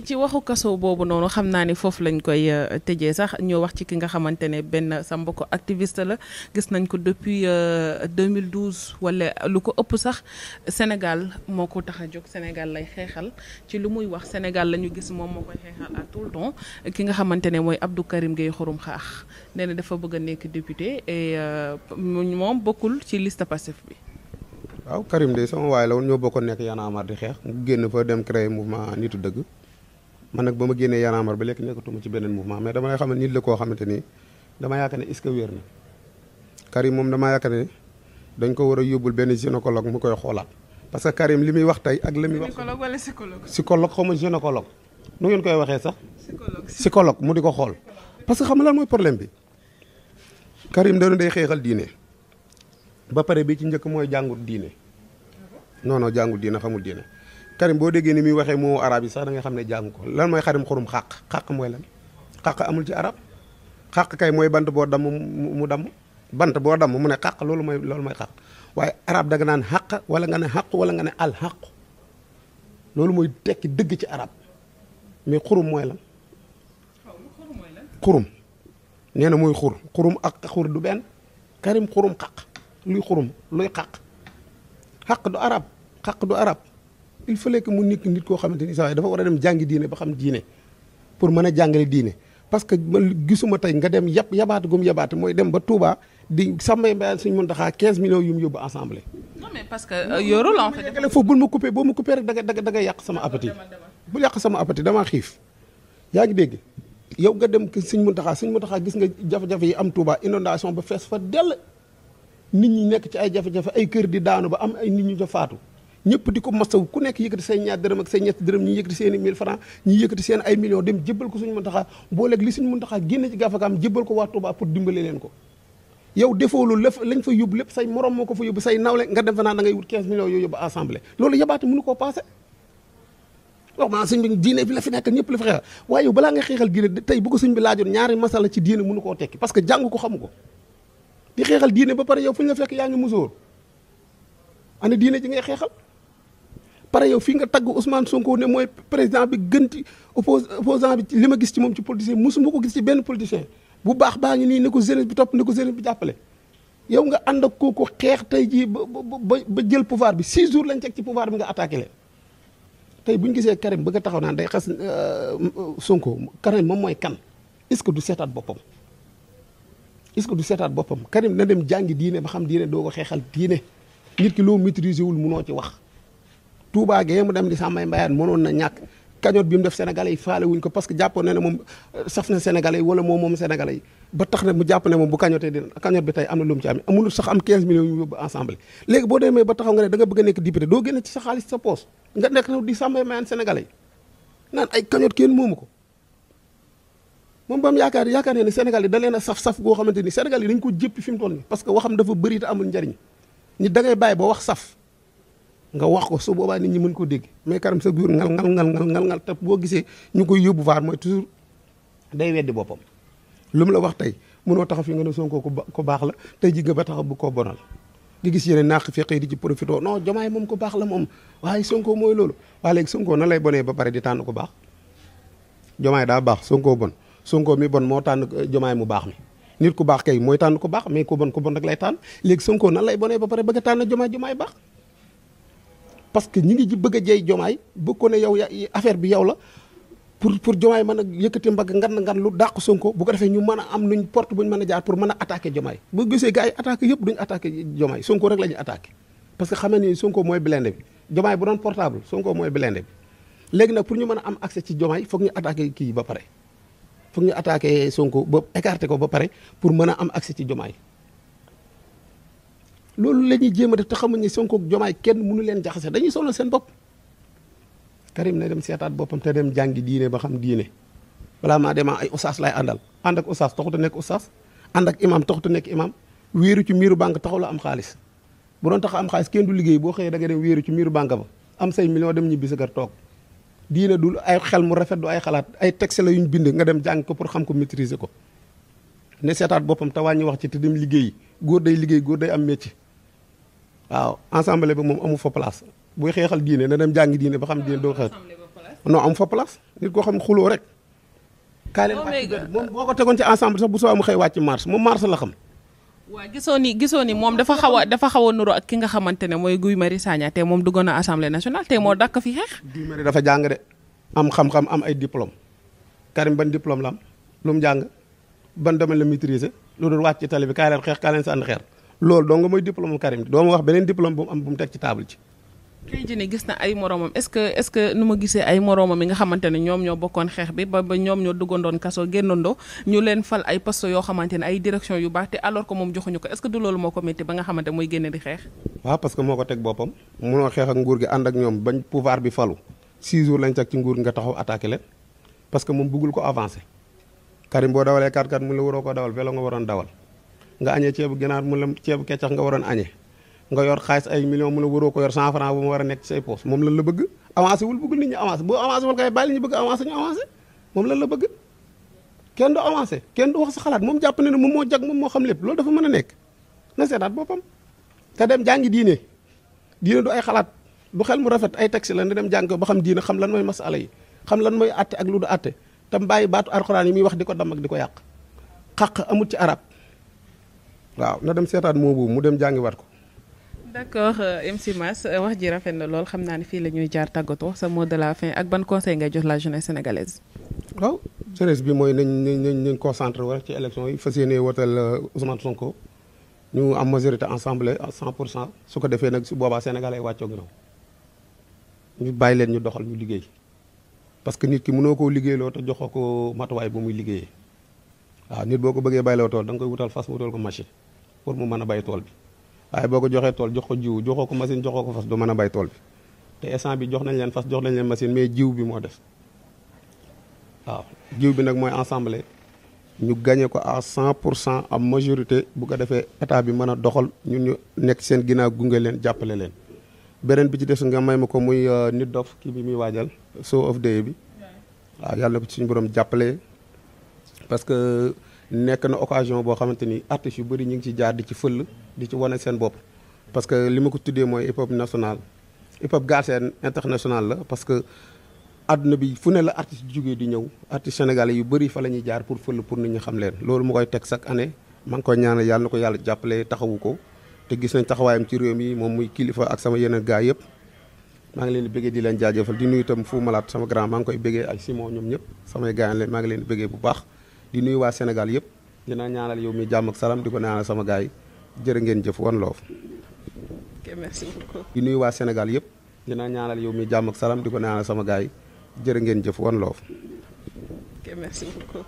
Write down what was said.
ci waxu kaso boobu noonu xam naa ni foofu lañ koy tëjee sax ñoo wax ci ki nga xamante ne benn sa mbokk activiste la gis nañ ko depuis 2012 wala lu ko ëpp sax Sénégal moo ko tax a jóg Sénégal lay xeexal ci lu muy wax Sénégal la ñu gis moom moo koy xeexal à tout le temps ki nga xamante ne mooy Abdou Karim Gueye Xurum Xaax nee na dafa bëgg a nekk député et moom bokkul ci liste Pastef bi. waaw Karim de sama waay la woon ñoo bokkoon nekk Y'en a marre di xeex mu génn fa dem créer mouvement nitu dëgg man nag ba ma génnee Y'en a marre ba léegi nekkatuma ci beneen mouvement mais dama lay xam ne nit la koo xamante ni dama yaakaar ne est-ce que wér na Karim moom dama yaakaar ne dañ ko war a yóbbul benn gynécologue mu koy xoolaat parce que Karim li muy wax tey ak li muy wax gynécologue wala psychologue. psychologue xaw ma gynécologue nu ngeen koy waxee sax psychologue mu di ko xool parce que xam nga lan mooy problème bi Karim dana day xeexal diine ba pare bi ci njëkk mooy jàngut diine non non jàngut diine xamul diine Karim boo déggee ni muy waxee moo arab yi sax da nga xam ne jàng ko lan mooy xarim xurum xàq mooy lan xàq amul ci arab xàq kay mooy bant boo damm mu damm bant boo damm mu ne xàq loolu mooy xàq waaye arab da nga naan xàq wala nga ne xàq wala nga ne al xàq loolu mooy tekki dëgg ci arab mais xurum mooy lan xurum nee na mooy xurum ak xur du benn Karim xurum xaq luy xurum luy xaq du arab xaq du arab il fallait que mu nit koo xamante ni saa dafa war a dem jàngi diine ba xam diine pour mën a jàngale diine parce que man gisuma tey nga dem yabaate gum yabaate mooy dem ba Touba di sàmmay mbayaan suñ mën taxaa 15 millions yu mu yóbbu assemblée. non mais parce que yorul en fait. foofu bul ma coupé boo ma coupé rek da nga yàq sama appétit bul yàq sama appétit damaa xiif yaa ngi dégg yow nga dem suñ mën taxaa gis nga jafe-jafe yi am Touba inondation ba fees fa dell nit ñi nekk ci ay jafe-jafe ay kër di daanu ba am ay nit ñu fa faatu ñëpp di ko masaw ku nekk yëkkati say ñaar dërëm ak say ñetti dërëm ñi yëkkati seen i 1000 francs ñi yëkkati seen ay millions dem jébbal ko suñu Muntaxa booleeg li suñu Muntaxa génne ci gafakaam jébbal ko waa Touba pour dimbale leen ko yow defoo lu lañ fa yóbbu lépp say morom moo ko fa yóbbu say nawle nga dem fa naan da ngay wut 15 millions yooyu yóbbu assemblée loolu yabaate mënu koo passé wax ma sëñ bi diine bi la fi nekk ñëpp la fi xeexal waaye yow balaa nga xeexal diine tey bu ko sëñ bi laajoon ñaari masala ci diine mënu koo tekki parce que jàng ko xamu ko di xeexal diine ba pare yow fu ñu la fekk yaa ngi musóor ana diine ji ngay xeexal pare yow fii nga tagg Ousmane Sonko ne mooy président bi gën ci opposant bi li ma gis ci moom ci politicien musuma ko gis ci benn politicien bu baax baa ngi nii ne ko jeunesse bi topp ne ko jeunesse bi jàppale yow nga ànd ak kooku xeex tey jii ba jël pouvoir bi 6 jours lañ teg ci pouvoir bi nga attaqué leen tey bu ñu gisee Karim bëgg a taxaw naan day xas Sonko Karim moom mooy kan est-ce que du seetaat boppam est-ce que du seetaat boppam Karim na dem jàngi diine ba xam diine doo ko xeexal diine nit ki loo maîtriser wul munoo ci wax Touba Gueye mu dem di sàmmay mbayaan mënoon na ñàkk cagnotte bi mu def sénégalais yi faale wuñ ko parce que jàppoon na ne moom saf na sénégalais yi wala moom sénégalais yi ba tax na mu jàpp ne moom bu cagnotte dina cagnotte bi tey am na lu mu ci am amul sax am 15 millions yu yóbbu assemblée léegi boo demee ba taxaw nga ne da nga bëgg a nekk député doo génne ci sa xaalis sa poos nga nekk di sàmmay mbayaan sénégalais yi naan ay cagnotte kenn moomu ko moom ba mu yaakaar ne Sénégal yi da leen a saf goo xamante ni Sénégal yi dañ ko jéppi fi mu toll nii parce que waxam dafa bëri te amul njariñ nit da ngay bàyyi ba wax saf nga wax ko su boobaa nit ñi mën ko dégg mais Karim sa biir ngal te boo gisee ñu koy yóbbu vaar mooy toujours day weddi boppam lu mu la wax tey mënoo taxaw fi nga ne Sonko ko baax la tey ji nga ba taxaw bu koo bonal nga gis yeneen naaq feqee di ci profité non Diomaye moom ko baax la moom waaye Sonko mooy loolu waaye léegi Sonko na lay bonee ba pare di tànn ko baax Diomaye daa baax Sonko bon Sonko mi bon moo tànn Diomaye mu baax mi nit ku baax kay mooy tànn ko baax mais ku bon rek lay tànn léegi Sonko nan lay bonee ba pare bëgg a tànn Diomaye baax parce que ñi ngi ji bëgg a jey Diomaye bëgg ko ne yow affaire bi yow la pour Diomaye mën a yëkkati mbagg ngan lu dàq Sonko bu ko defee ñu mën a am nuñ porte buñ mën a jaar pour mën a attaquer Diomaye bu gisee gars yi attaqué yëpp duñ attaqué Diomaye Sonko rek la ñuy attaqué parce que xamee ni Sonko mooy blindé bi Diomaye bu doon portable Sonko mooy blindé bi léegi nag pour ñu mën a am accès ci Diomaye foog ñu attaqué kii ba pare foog ñu attaqué Sonko ba écarté ko ba pare pour mën a am accès ci Diomaye loolu la ñuy jéem a def te xamuñ ne Sonko ak Diomaye kenn mënu leen jaxase dañuy sonal seen bopp Karim na dem seetaat boppam te dem jàngi diine ba xam diine balaa maa demaa ay oustaz lay àndal ànd ak oustaz taxut a nekk oustaz ànd ak imam taxut a nekk imam wéeru ci miiru banque taxaw la am xaalis bu doon tax am xaalis kenn du liggéey boo xëyee da nga dem wéeru ci miiru banque ba am say million dem ñibbi sa kër toog diine du ay xel mu rafet du ay xalaat ay texte la yuñ bind nga dem jàng ko pour xam ko maîtriser ko ne seetaat boppam te wàññi wax ci te dem liggéey góor day liggéey góor day am métier waaw ensemble bi moom amu fa place buy xeexal diine na dem jàngi diine ba xam diine doo xeex non am fa place nit koo xam ne xuloo rek. kaay leen moom boo ko tegoon ci ensemble sax bu soo mu xëy wàcc marche moom marche la xam. waaw gisoo ni moom dafa xaw a nuru ak ki nga xamante ne mooy Guy Marius Sagna te moom duggoon na assemblée nationale te moo dakk fi xeex. Guy Marius dafa jàng de am xam-xam am ay diplôme Karim ban diplôme la am lu mu jàng ban domaine la maîtriser lu dul wàcc ci tali bi kaay leen xeex kaay leen sànni xeer loolu dong nga mooy diplôme Karim doo ma wax beneen diplôme bu mu am bu mu teg ci table ci. tey jii gis na ay moromam est-ce que nu ma gisee ay moromam yi nga xamante ne ñoom ñoo bokkoon xeex bi ba ñoom ñoo duggandoon kaso génnandoo ñu leen fal ay poste yoo xamante ne ay direction yu baax te alors que moom joxuñu ko est-ce que du loolu moo ko métti ba nga xamante mooy génne di xeex. waaw parce que moo ko teg boppam munoo xeex ak nguur gi ànd ak ñoom bañ pouvoir bi falu 6 jours lañ teg ci nguur gi nga taxaw attaqué leen parce que moom bëggul ko avancé Karim boo dawalee 4x4 mu la waroo ko dawal vélo nga waroon dawal nga añee ceebu ginaar mu la ceebu keccax nga waroon añee nga yor xaalis ay millions mu la waroo ko yor 100 francs bu mu war a nekk ci say poos moom lan la bëgg avancé wul bëggul nit ñi avancé boo avancé wul kay bàyyi li ñu bëgg avancé ñu avancé moom lan la bëgg kenn du avancé kenn du wax sa xalaat moom jàpp ne ne moom moo jag moom moo xam lépp loolu dafa mën a nekk na seetaat boppam te dem jàngi diine du ay xalaat du xel mu rafet ay texte la na dem jàng ko ba xam diine xam lan mooy masala yi xam lan mooy atte ak lu du atte tam bàyyi baatu alxuraan yi muy wax di ko dam ak di ko yàq xaq amut ci arab waaw na dem seetaat moo boobu mu dem jàngiwaat ko. d'accord MC Mass wax ji rafet na lool xam naa ne fii la ñuy jaar tàggatoo sa mot de la fin ak ban conseil ngay jox la jeunesse sénégalaise. waaw jeunesse bi mooy nañ concentré wu rek ci élection yi fas yéene wotal Ousmane Sonko ñu am majorité ensemble à 100% su ko defee nag su boobaa Sénégal ay wàccoo ginnaaw ñu bàyyi leen ñu doxal ñu liggéey parce que nit ki mënoo koo liggéeyloo te joxoo ko matuwaay bu muy liggéeyee waaw nit boo ko bëggee bayloo tool da nga koy wutal fas wutal ko machine pour mu mën a bay tool bi. waaye boo ko joxee tool jox ko jiw joxoo ko machine joxoo ko fas du mën a bay tool bi te instant bi jox nañ leen fas jox nañ leen machine mais jiw bi moo def waaw jiw bi nag mooy ensemble ñu gagné ko à 100% am majorité bu ko defee état bi mën a doxal ñun ñu nekk seen ginnaaw gunge leen jàppale leen. beneen bi ci des nga may ma ko muy nit dof kii bi muy waajal show of day bi waaw yàlla na ko ci suñu borom jàppale parce que nekk na occasion boo xamante ni artistes yu bëri ñu ngi ci jaar di ci fël. di ci wane seen bopp parce que li ma ko tuddee mooy hip hop national hip hop Galsen international la parce que àdduna bi fu ne la artiste jógee di ñëw artiste sénégalais yu bëri fa la ñuy jaar pour fël pour nit ñi xam leen loolu mu koy teg chaque année maa ngi koy ñaanal yàlla na ko yàlla jàppale taxawu ko te gis nañ taxawaayam ci réew mi moom muy kilifa ak sama yeneen gars yëpp maa ngi leen di bëggee di leen jaajëfal di nuyu itam Fou Malade sama grand maa ngi koy bëggee ak Simon ñoom ñëpp samay gars leen maa ngi leen di bëggee bu baax di nuyu waa Sénégal yëpp dina ñaanal yow mi jàmm ak salaam di ko ñaanal sama gars yi jërë ngeen jëf One Love. ok merci beaucoup. di nuyu waa Sénégal yëpp dina ñaanal yow mi jàmm ak salaam di ko ñaanal sama gars yi jërë ngeen jëf One Love. ok merci beaucoup.